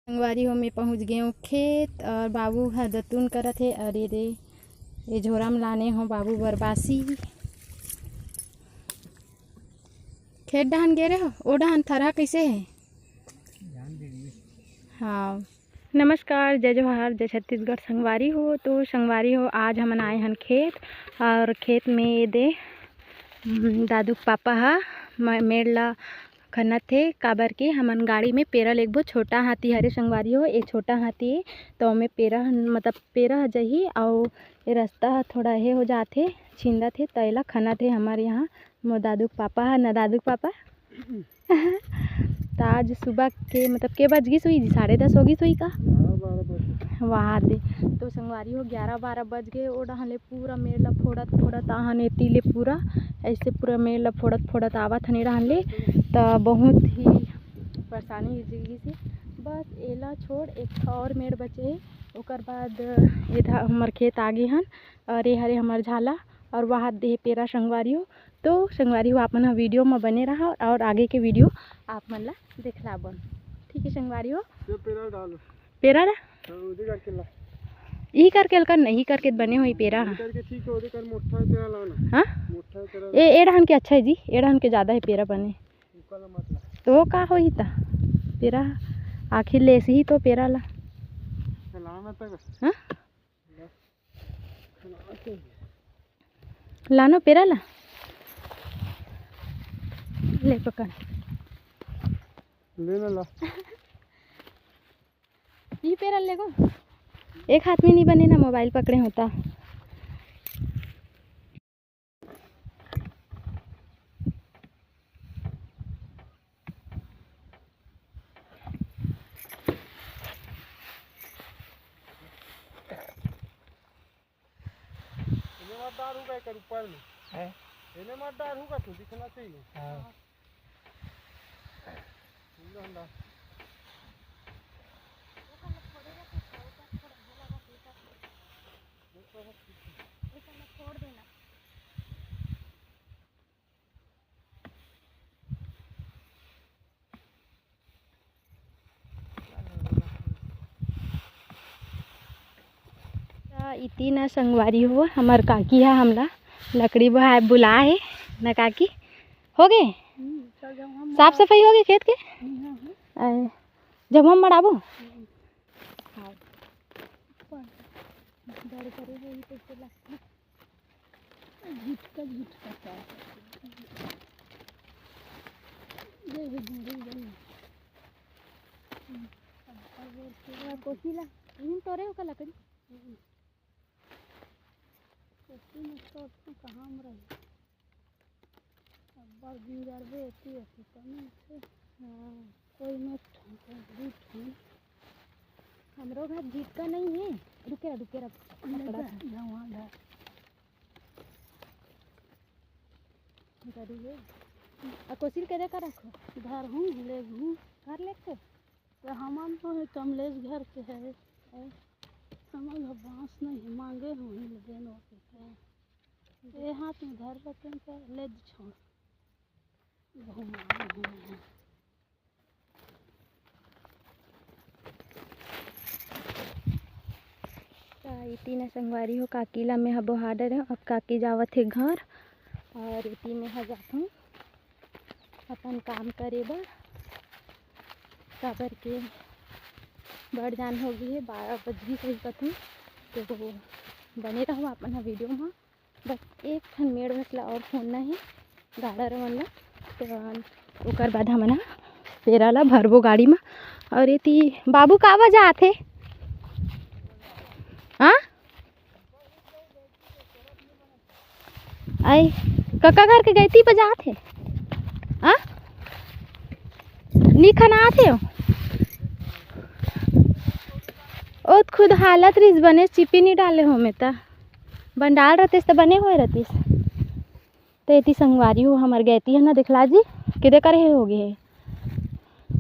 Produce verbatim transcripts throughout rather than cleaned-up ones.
संगवारी हो, मैं पहुँच गए हूँ खेत और बाबू ह दतुन करत हे। और ये दे, ये झोरा में लाने हो बाबू बर बासी। खेत डहन गे रहे हो, ओ डहन थरहा कैसे है? हाँ, नमस्कार, जय जोहार, जय छत्तीसगढ़ संगवारी हो। तो संगवारी हो, आज हमन आए हन खेत और खेत में ये दे, हम्म, दादू के पापा ह म-, मेड़ ला खनत हे, काबर के हमन गाड़ी में पेरा लेगबो। छोटा हाथी हरे संगवारी हो, ये छोटा हाथी हे, तो ओमे पेरा ह, मतलब पेरा ह जही, अउ ये रास्ता ह थोड़ा हे हो जाथे, छिंदत हे, त एला खनत हे हमर यहाँ मोर दादू के पापा ह, न दादू के पापा। त आज सुबह के, मतलब के बज गिस होही जी, साढ़े दस हो गिस होही का? ग्यारह बारह बज गए। वहाँ दे तो संगवारी हो, ग्यारह बारह बज गए। ओ डहन ले पूरा मेड़ ला फोड़त फोड़त आहन एती ले, पूरा ऐसे पूरा मेड़ ला फोड़त फोड़त आवत हन ए डहन ले। त बहुत ही परेशानी हो गिस हे। बस एला छोड़ एक ठो और मेड़ बचे हे, ओकर बाद एधा हमर खेत आगे हन। और ये हरे हमर झाला और वहाँ दे पेरा संगवारी हो। तो संगवारी हो, आप मन ह वीडियो में बने रहा और आगे के वीडियो आप मन ला दिखलाबन। ठीक है संगवारी हो, ये पेरा डाल। पेरा ला? हाँ, उधर करके ला। ई करके लकर नहीं करके बने होही पेरा। ये करके ठीक है, उधर कर मोटा है पेरा लाना। हाँ? मोटा है पेरा। ए, ए डहन के अच्छा है जी, ए डहन के ज़्यादा है पेरा बने। ऊपर ला मत ला। तो का होही त पेरा, आखिर ले सही तो पेरा ला। चला मत कर। हाँ? लानो पेरा ला। ले पकड़। ले ना ला। ई पेरा ले गो। एक हाथ में नहीं बने ना, मोबाइल पकड़े होता। एने मत डार होगा एकर ऊपर में। हैं? एने मत डार होगा तो दिखना चाहिए। हाँ। लो अंदर। त इति न संगवारी हो, हमर काकी ह हमला लकड़ी बहाए बुला हे न काकी। हो गे? हम्म, चल जाओ, हम साफ सफाई हो गे खेत के? हम्म, हम्म। आए, जब हम मड़ाबो? हम्म। हाँ। बड़ करे होही तइसे लगथे। झिटका झिटका का। ये भी दूरी बनी। अब कोसी ला, इहिन तोरे ओकर लकड़ी। कोसी में तो कहाँ में रही? अब्बड़ दिन करबे एती एती कमी से। हाँ। कोई में ठन, कोई दू ठन। हमरो घर झिटका नहीं है। रुके रह, रुके रह। ले पकड़ा जा, था। जा वहाँ धर। गड़ी है। आ कोसी ल के दे का रखो? धर हूँ, ले हूँ। घर लेके? तो हमन तो है कमलेश घर के है। और हमन घर बांस नहीं है, मांगे हूँ ही ले देन ओके। ये हाथ में धर रखे तो ले छोड़। घुमा, घुमा। त इति न संगवारी हो, काकी ला मैं ह बोहा डरे हूँ। अब काकी जावत हे घर और इति मैं ह जात हूँ अपन काम करे बर, काबर के बड़ जान हो गई है, बारह बज गई सही कथूँ। तो बने रहूँ अपन ह वीडियो में। बस एक ठन मेड़ बस ला और फोड़ना हे, गाड़ा रमन ला। तो ओकर बाद हमन ह पेरा ला भरबो गाड़ी म। और एती बाबू का बजात हे? हाँ? आई, कका घर के गैती बजात हे। हाँ? नी खनात हे ओ? ओ त खुद हालत रिस बने चिपी नी डाले हो में त। बंडाल रहतिस त बने होए रहतिस। त एती संगवारी हो हमर गैती ह ना, देखला जी, केदे करे हे हो गे हे।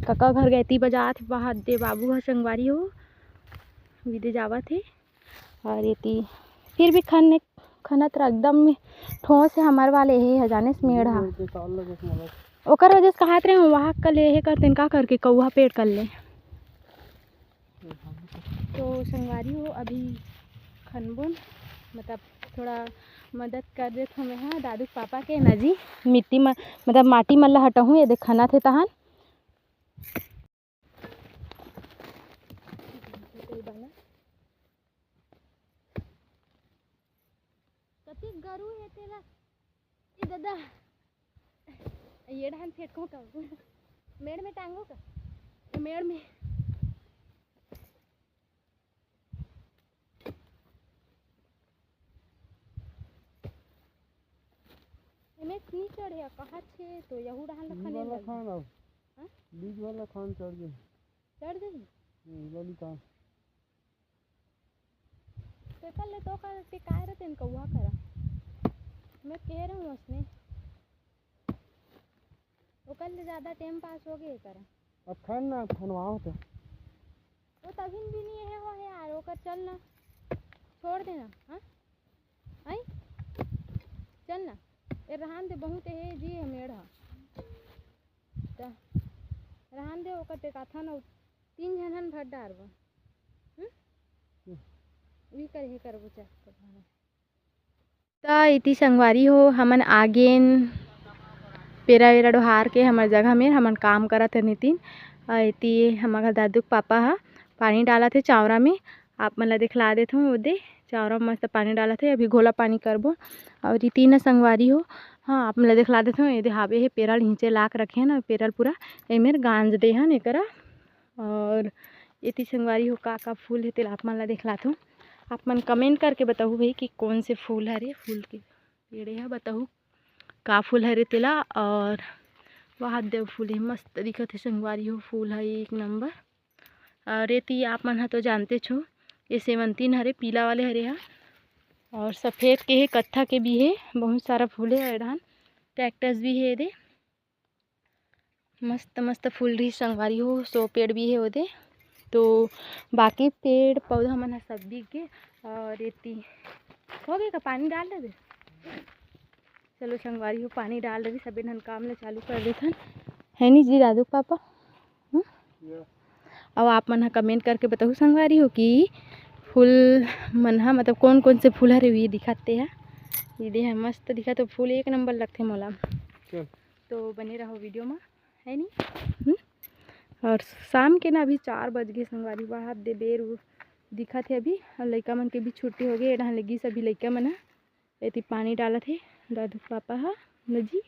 कका घर गैती बजात हे, बाहर दे बाबू ह संगवारी हो, विदे जावत हे। और एती फिर भी खन, खनत रह एकदम ठोस हे हमर वाले हे ह, जानेस मेड़ ह। ओकर वजह से कहत रहे, वहाँ कल हे करतेन का करके कौआ पेड़ कर ले। तो संगवारी हो, अभी खनबोन, मतलब थोड़ा मदद कर देत हूँ मैं, हाँ, दादू के पापा के ना जी, मिट्टी म, मतलब माटी मन ला हटहूँ, ये देख खनत हे तहन। कति गरु हे तेला, ए दादा, ये डहन फेंको का, मेड़ में टांगो का, ये मेड़ में। एमे नहीं चढ़े, कहा छे तो यहू डहन ला बीज खने वाला लग खान अब। हाँ? बीज वाला खान चढ़ जाही। चढ़ जाही? हम्म, ललिता। तो एकर ले तो ओकर टिकाए रहते न कौआ करा। मैं कह रहा हूँ उसने। ओकर ले ज़्यादा टाइम पास हो गए करा। अब खान ना, खनवाओ तो। वो तभिन भी नहीं है हो यार, ओकर चल ना। छोड़ देना, हाँ? आई? चल ना। ए रहन दे, बहुत है जी, हम एड़ हा। त रहन दे, ओकर टेकाथन अउ तीन झन हन भर डारबो। हम्म? हम्म। उही कर, हे करबो, चल, तो भाड़ा। त इति संगवारी हो, हमन आगेन पेरा वेरा डोहार के हमर जगह में, हमन काम करत हन इतिन। अ, इति हमर दादू के पापा ह पानी डालत हे चावरा में। आप मन ला दिखला देत हूँ, ओदे चावरा में मस्त पानी डालत हे, अभी घोला पानी करबो। और इति न संगवारी हो, हाँ, आप मन ला दिखला देत हूँ, एदे हावे हे पेरा ल नीचे लाक रखे हन, और पेरा ल पूरा एमेर गांज दे हन एकरा। और एती संगवारी हो का का फूल हे तेला आप मन ला दिखलात हूँ। आप मन कमेंट करके बताहू भाई कि कौन से फूल हरे, फूल के पेड़े ह बताहू का फूल हरे तेला। और वहाँ देव फूल हे, मस्त दिखत हे संगवारी हो, फूल ह एक नंबर। और एती आप मन ह तो जानते छो, ये सेवंतीन हरे, पीला वाले हरे ह, और सफेद के हे, कत्था के भी हे, बहुत सारा फूल हे। एडहान कैक्टस भी हे एदे, मस्त मस्त फूल रही संगवारी हो, सो पेड़ भी हे ओदे। तो बाकी पेड़ पौधा मन ह सब बिक गे। और एती हो गे का, पानी डाल देबे? चलो संगवारी हो, पानी डाल देबे, सबे धन काम ले चालू कर देथन, है नी जी दादू के पापा? हम्म? या। अब आप मन ह कमेंट करके बताहू संगवारी हो कि फूल मन ह, मतलब कौन कौन से फूल हरे, ये दिखाते हैं। ये दे ह मस्त दिखत हे, फूल एक नंबर लगथे मोला। चल। तो बने रहो वीडियो में, है नी? हम्म? और शाम के ना अभी चार बज गए संगवारी, बाहर दे बेर उ दिखत हे अभी, और लइका मन के भी छुट्टी हो गई, एडहान लगी सभी लइका मन ह। एती पानी डालत हे दादू के पापा ह, न जी।